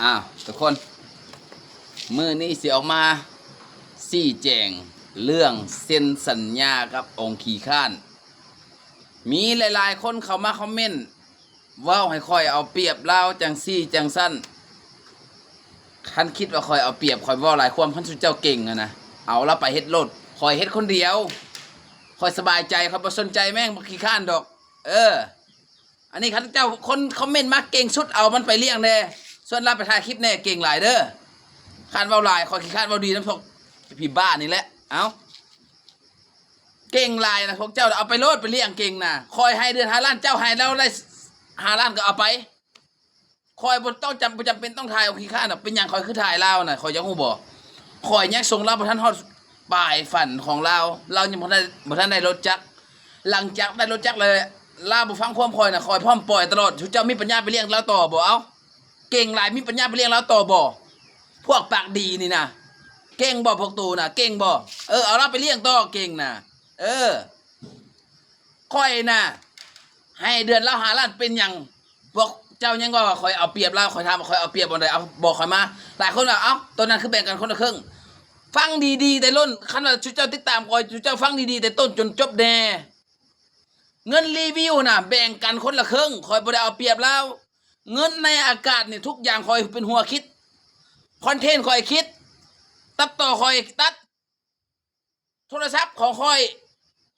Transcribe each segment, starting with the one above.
ອ້າວ ທຸກຄົນ ມື້ນີ້ຊິອອກມາຊີ້ແຈງເລື່ອງເຊັນສັນຍາກັບອົງຂີ້ຄ້ານ. ມີຫຼາຍໆຄົນເຂົ້າມາຄອມເມັນ ເວົ້າໃຫ້ຂ້ອຍເອົາປຽບລາວຈັ່ງຊີ້ຈັ່ງຊັ້ນ. ຄັນຄິດວ່າຂ້ອຍເອົາປຽບ, ຂ້ອຍເວົ້າຫຼາຍຄວາມ, ຄັນຊຸມເຈົ້າເກັ່ງຫັ້ນນະ, ເອົາລາວໄປເຮັດໂລດ. ຂ້ອຍເຮັດຄົນດຽວ, ຂ້ອຍສະບາຍໃຈ, ຂ້ອຍບໍ່ສົນໃຈແມ່ງຂີ້ຄ້ານດອກ. ເອີ ອັນນີ້ຄັນເຈົ້າ ຄົນຄອມເມັນມາເກັ່ງສຸດ ເອົາມັນໄປລ້ຽງແດ່, ຊວນລາວໄປຖ່າຍຄລິບແດ່, ເກັ່ງຫຼາຍເດີ. ຄ້ານເວົ້າຫຼາຍ, ຂ້ອຍຂີ້ຄ້ານເວົ້າດີນຳພວກຜີບ້ານີ້ແຫຼະ. ເອົ້າ ເກັ່ງຫຼາຍນະພວກເຈົ້າ, ເອົາໄປໂລດ, ໄປລ້ຽງເກັ່ງນະ. ຂ້ອຍໃຫ້ເດືອນຫ້າລ້ານ, ເຈົ້າໃຫ້ລາວໄດ້ຫ້າລ້ານກໍເອົາໄປ. ຂ້ອຍບໍ່ຕ້ອງຈຳ ບໍ່ຈຳເປັນຕ້ອງຖ່າຍເອົາຂີ້ຄ້ານດອກ. ເປັນຫຍັງຂ້ອຍຄືຖ່າຍລາວນະ? ຂ້ອຍຢາກຮູ້ບໍ່? ຂ້ອຍຍັງສົ່ງລາວບໍ່ທັນຮອດປາຍຝັນຂອງລາວ, ລາວຍັງບໍ່ທັນໄດ້ ບໍ່ທັນໄດ້ລົດຈັກ. ຫຼັງຈາກໄດ້ລົດຈັກແລ້ວ ລາວບໍ່ຟັງຄວາມຂ້ອຍນະ, ຂ້ອຍພ້ອມປ່ອຍຕະຫຼອດ. ຊຸມເຈົ້າມີປັນຍາໄປລ້ຽງລາວຕໍ່ບໍ່? ເອົ້າ ເກັ່ງຫຼາຍ, ມີປັນຍາໄປລ້ຽງລາວຕໍ່ບໍ່? ພວກປາກດີນີ້ນະ ເກັ່ງບໍ່? ພວກໂຕນະ ເກັ່ງບໍ່? ເອີ ເອົາລາວໄປລ້ຽງຕໍ່, ເກັ່ງນະ. ເອີ ຂ້ອຍນະ ໃຫ້ເດືອນລາວຫ້າລ້ານ ເປັນຫຍັງ? ພວກເຈົ້າຍັງເວົ້າວ່າຂ້ອຍເອົາປຽບລາວ. ຂ້ອຍຖາມວ່າຂ້ອຍເອົາປຽບບ່ອນໃດ? ເອົາ ບອກຂ້ອຍມາ. ຫຼາຍຄົນວ່າ ເອົ້າ ໂຕນັ້ນຄືແບ່ງກັນຄົນລະເຄິ່ງ. ຟັງດີໆແຕ່ຕົ້ນ, ຄັນວ່າຊຸມເຈົ້າຕິດຕາມຂ້ອຍ, ຊຸມເຈົ້າຟັງດີໆແຕ່ຕົ້ນຈົນຈົບແດ່. ເງິນຣີວິວນະ ແບ່ງກັນຄົນລະເຄິ່ງ, ຂ້ອຍບໍ່ໄດ້ເອົາປຽບລາວ. ເງິນໃນອາກາດນີ້ ທຸກຢ່າງຂ້ອຍເປັນຫົວຄິດ, ຄອນເທັນຂ້ອຍຄິດ, ຕັດຕໍ່ຂ້ອຍຕັດ, ໂທລະສັບຂອງຂ້ອຍ,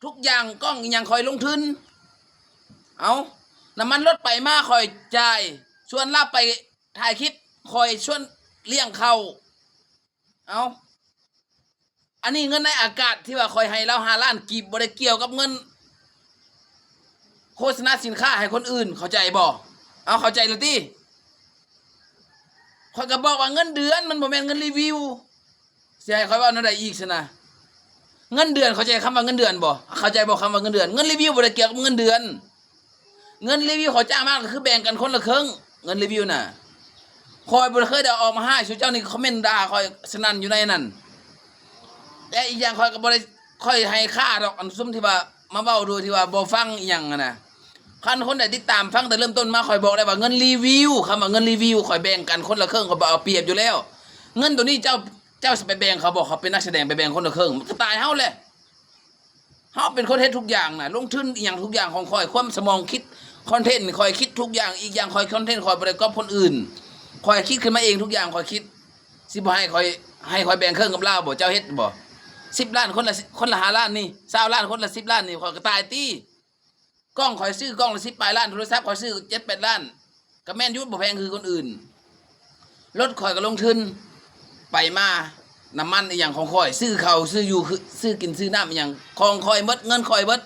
ທຸກຢ່າງ, ກ້ອງອີ່ຫຍັງຂ້ອຍລົງທຶນ. ເອົ້າ ນ້ຳມັນລົດໄປມາຂ້ອຍຈ່າຍ, ຊວນລາວໄປຖ່າຍຄລິບ, ຂ້ອຍຊວນລ້ຽງເຂົ້າ. ເອົ້າ ອັນນີ້ເງິນໃນອາກາດທີ່ວ່າຂ້ອຍໃຫ້ລາວຫ້າລ້ານກີບ, ບໍ່ໄດ້ກ່ຽວກັບເງິນໂຄສະນາສິນຄ້າໃຫ້ຄົນອື່ນ, ເຂົ້າໃຈບໍ່? ເອົາ ເຂົ້າໃຈແລ້ວຕິ? ຂ້ອຍກໍບອກວ່າເງິນເດືອນ ມັນບໍ່ແມ່ນເງິນຣີວິວ. ຊິໃຫ້ຂ້ອຍເວົ້າແນວໃດອີກຊັ້ນນະ? ເງິນເດືອນ, ເຂົ້າໃຈຄຳວ່າເງິນເດືອນບໍ່? ເຂົ້າໃຈບໍ່ຄຳວ່າເງິນເດືອນ? ເງິນຣີວິວບໍ່ໄດ້ກ່ຽວກັບເງິນເດືອນ. ເງິນຣີວິວເຂົາຈ້າງມາກໍຄືແບ່ງກັນຄົນລະເຄິ່ງ, ເງິນຣີວິວນະ. ຂ້ອຍບໍ່ໄດ້ເຄີຍໄດ້ອອກມາຮ້າຍສູ່ເຈົ້ານີ້, ຄອມເມັນດ່າຂ້ອຍສະໜັ່ນຢູ່ໃນນັ້ນ. ແລະ ອີກຢ່າງຂ້ອຍກໍບໍ່ໄດ້ຄ່ອຍໃຫ້ຄ່າດອກ, ອັນຊຸມທີ່ວ່າມາເວົ້າໂດຍທີ່ວ່າບໍ່ຟັງອີ່ຫຍັງຫັ້ນນະ. ຄັນຄົນໃດຕິດຕາມຟັງແຕ່ເລີ່ມຕົ້ນມາ, ຂ້ອຍບອກໄດ້ວ່າເງິນຣີວິວ, ຄຳວ່າເງິນຣີວິວ ຂ້ອຍແບ່ງກັນຄົນລະເຄິ່ງ, ຂ້ອຍບໍ່ເອົາປຽບຢູ່ແລ້ວ. ເງິນໂຕນີ້ເຈົ້າ, ເຈົ້າຊິໄປແບ່ງເຂົາບໍ່? ເຂົາເປັນນັກສະແດງໄປແບ່ງຄົນລະເຄິ່ງ, ມັນກໍຕາຍເຮົາແຫຼະ. ເຮົາເປັນຄົນເຮັດທຸກຢ່າງນະ, ລົງທຶນອີ່ຫຍັງທຸກຢ່າງຂອງຂ້ອຍ, ຄວາມສະໝອງຄິດ, ຄອນເທັນຂ້ອຍຄິດທຸກຢ່າງ. ອີກຢ່າງຂ້ອຍຄອນເທັນຂ້ອຍບໍ່ໄດ້ກັອບຄົນອື່ນ, ຂ້ອຍຄິດຂຶ້ນມາເອງທຸກຢ່າງ, ຂ້ອຍຄິດ. ຊິບໍ່ໃຫ້ຂ້ອຍ, ໃຫ້ຂ້ອຍແບ່ງເຄິ່ງກັບລາວບໍ່? ເຈົ້າເຮັດບໍ່? ສິບລ້ານຄົນລະ, ຄົນລະຫ້າລ້ານນີ້, ຊາວລ້ານຄົນລະສິບລ້ານນີ້, ຂ້ອຍກໍຕາຍຕິ. ກ້ອງຂ້ອຍຊື້ກ້ອງລະສິບປາຍລ້ານ, ໂທລະສັບຂ້ອຍຊື້ເຈັດແປດລ້ານ, ກໍແມ່ນຢູ່ ບໍ່ແພງຄືຄົນອື່ນ. ລົດຂ້ອຍກໍລົງທຶນໄປມາ, ນ້ຳມັນອີ່ຫຍັງຂອງຂ້ອຍ, ຊື້ເຂົ້າຊື້ຢູ່, ຊື້ກິນຊື້ນ້ຳອີ່ຫຍັງຂອງຂ້ອຍໝົດ, ເງິນຂ້ອຍເບິດ.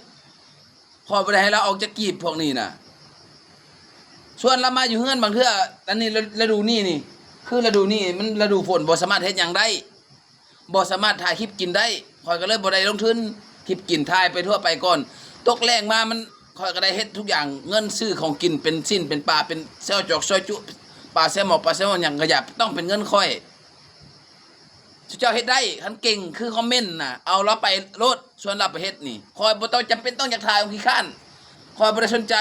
ຂ້ອຍບໍ່ໄດ້ໃຫ້ລາວອອກຈັກກີບພວກນີ້ນະ. ຊວນລາວມາຢູ່ເຮືອນບາງເທື່ອ, ອັນນີ້ລະດູນີ້ນີ້, ຄືລະດູນີ້ມັນລະດູຝົນ, ບໍ່ສາມາດເຮັດຫຍັງໄດ້. ບໍ່ສາມາດຖ່າຍຄລິບກິນໄດ້, ຂ້ອຍກໍເລີຍບໍ່ໄດ້ລົງທຶນຄລິບກິນ, ຖ່າຍໄປທົ່ວໄປກ່ອນ. ຕົກແລງມາມັນ, ຂ້ອຍກໍໄດ້ເຮັດທຸກຢ່າງ, ເງິນຊື້ຂອງກິນເປັນຊີ້ນເປັນປາ, ເປັນແຊວຈອກຊອຍຈຸ, ປາແຊວໝອກ, ປາແຊວຫຍັງກໍຢ່າ, ຕ້ອງເປັນເງິນຂ້ອຍ. ຊຸມເຈົ້າເຮັດໄດ້, ຄັນເກັ່ງຄືຄອມເມັນນະ, ເອົາລາວໄປໂລດ, ຊວນລາວໄປເຮັດນີ້. ຂ້ອຍບໍ່ຕ້ອງຈຳເປັນຕ້ອງຢາກຖ່າຍອົງຂີ້ຄ້ານ, ຂ້ອຍບໍ່ໄດ້ສົນໃຈ.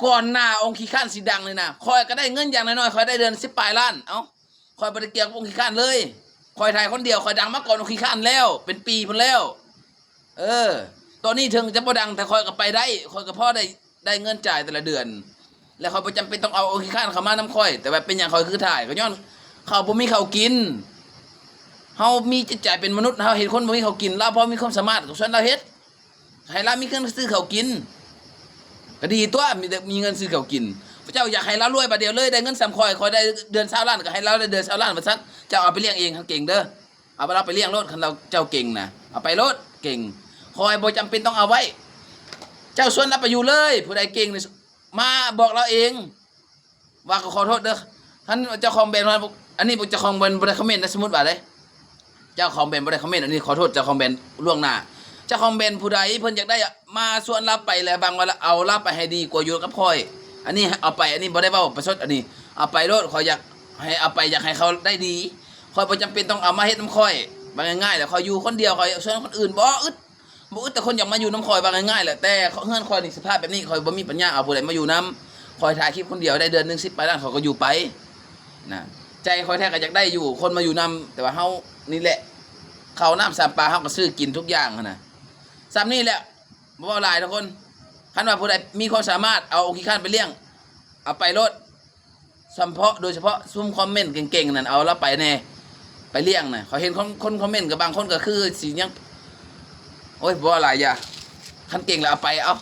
ກ່ອນໜ້າອົງຂີ້ຄ້ານຊິດັງນີ້ນະ, ຂ້ອຍກໍໄດ້ເງິນຢ່າງໜ້ອຍໆ, ຂ້ອຍໄດ້ເດືອນສິບປາຍລ້ານ. ເອົ້າ ຂ້ອຍບໍ່ໄດ້ກ່ຽວກັບອົງຂີ້ຄ້ານເລີຍ. ຂ້ອຍຖ່າຍຄົນດຽວ, ຂ້ອຍດັງມາກ່ອນອົງຂີ້ຄ້ານແລ້ວ, ເປັນປີພຸ້ນແລ້ວ. ເອີ ຕອນນີ້ເຖິງຈະບໍ່ດັງ, ແຕ່ຂ້ອຍກໍໄປໄດ້, ຂ້ອຍກໍພໍໄດ້, ໄດ້ເງິນຈ່າຍແຕ່ລະເດືອນ. ແລະ ຂ້ອຍບໍ່ຈຳເປັນຕ້ອງເອົາອົງຂີ້ຄ້ານເຂົ້າມານຳຂ້ອຍ. ແຕ່ວ່າເປັນຫຍັງຂ້ອຍຄືຖ່າຍ? ກໍຍ້ອນເຂົາບໍ່ມີເຂົ້າກິນ. ເຮົາມີຈິດໃຈເປັນມະນຸດ, ເຮົາເຫັນຄົນບໍ່ມີເຂົ້າກິນ, ລາວພໍມີຄວາມສາມາດ, ກໍຊວນລາວເຮັດ. ໃຫ້ລາວມີເງິນຊື້ເຂົ້າກິນ, ກໍດີຕົວະ, ມີແຕ່ມີເງິນຊື້ເຂົ້າກິນ. ເຈົ້າຢາກໃຫ້ລາວລວຍບາດດຽວເລີຍ, ໄດ້ເງິນສ່ຳຂ້ອຍ, ຂ້ອຍໄດ້ເດືອນຊາວລ້ານ, ກໍໃຫ້ລາວໄດ້ເດືອນຊາວລ້ານວ່າຊັ້ນ. ເຈົ້າເອົາໄປລ້ຽງເອງ, ຄັນເກັ່ງເດີ, ເອົາລາວໄປລ້ຽງໂລດ, ຄັນລາວ ເຈົ້າເກັ່ງນະ, ເອົາໄປໂລດ, ເກັ່ງ. ຂ້ອຍບໍ່ຈຳເປັນຕ້ອງເອົາໄວ້. ເຈົ້າຊວນລາວໄປຢູ່ເລີຍ, ຜູ້ໃດເກັ່ງນີ້ ມາບອກລາວເອງ. ວ່າກໍຂໍໂທດເດີ, ຄັນເຈົ້າຂອງແບຣນ ອັນນີ້ເຈົ້າຂອງແບຣນບໍ່ໄດ້ຄອມເມັນນະ, ສົມມຸດວ່າເດ້ ເຈົ້າຂອງແບຣນບໍ່ໄດ້ຄອມເມັນ, ອັນນີ້ຂໍໂທດເຈົ້າຂອງແບຣນລ່ວງໜ້າ. ເຈົ້າຂອງແບຣນຜູ້ໃດເພິ່ນຢາກໄດ້ ມາຊວນລາວໄປ ແລະ ຫວັງວ່າເອົາລາວໄປໃຫ້ດີກວ່າຢູ່ກັບຂ້ອຍ. ອັນນີ້ເອົາໄປ, ອັນນີ້ບໍ່ໄດ້ເວົ້າປະຊົດ, ອັນນີ້ເອົາໄປໂລດ. ຂ້ອຍຢາກໃຫ້ເອົາໄປ, ຢາກໃຫ້ເຂົາໄດ້ດີ. ຂ້ອຍບໍ່ຈຳເປັນຕ້ອງເອົາມາເຮັດນຳຂ້ອຍ. ວ່າງ່າຍໆ ແລ້ວຂ້ອຍຢູ່ຄົນດຽວ, ຂ້ອຍຊວນຄົນອື່ນບໍ່ອຶດ. ບໍ່ອຶດແຕ່ຄົນຢາກມາຢູ່ນຳຂ້ອຍ, ວ່າງ່າຍໆແຫຼະ. ແຕ່ເຮືອນຂ້ອຍນີ້ສະພາບແບບນີ້, ຂ້ອຍບໍ່ມີປັນຍາເອົາຜູ້ໃດມາຢູ່ນຳ. ຂ້ອຍຖ່າຍຄລິບຄົນດຽວ, ໄດ້ເດືອນໜຶ່ງສິບປາຍລ້ານ, ຂ້ອຍກໍຢູ່ໄປ. ນະ ໃຈຂ້ອຍແທ້ກໍຢາກໄດ້ຢູ່ ຄົນມາຢູ່ນຳ ແຕ່ວ່າເຮົານີ້ແຫຼະ ເຂົ້ານ້ຳສາມປາເຮົາກໍຊື້ກິນທຸກຢ່າງຫັ້ນນະ. ສ່ຳນີ້ແຫຼະ ບໍ່ເວົ້າຫຼາຍທຸກຄົນ. ຄັນວ່າຜູ້ໃດມີຄວາມສາມາດເອົາອົງຂີ້ຄ້ານໄປລ້ຽງ ເອົາໄປໂລດ. ສຳເພາະ ໂດຍສະເພາະຊຸມຄອມເມັນເກັ່ງໆນັ້ນ ເອົາລາວໄປແດ່ ໄປລ້ຽງນະ. ຂ້ອຍເຫັນຄົນ ຄົນຄອມເມັນກໍບາງຄົນກໍຄືຊິຍັງ ໂອ້ຍ ບໍ່ຫຼາຍຢ່າ ຄັນເກັ່ງແລ້ວເອົາໄປ ເອົາ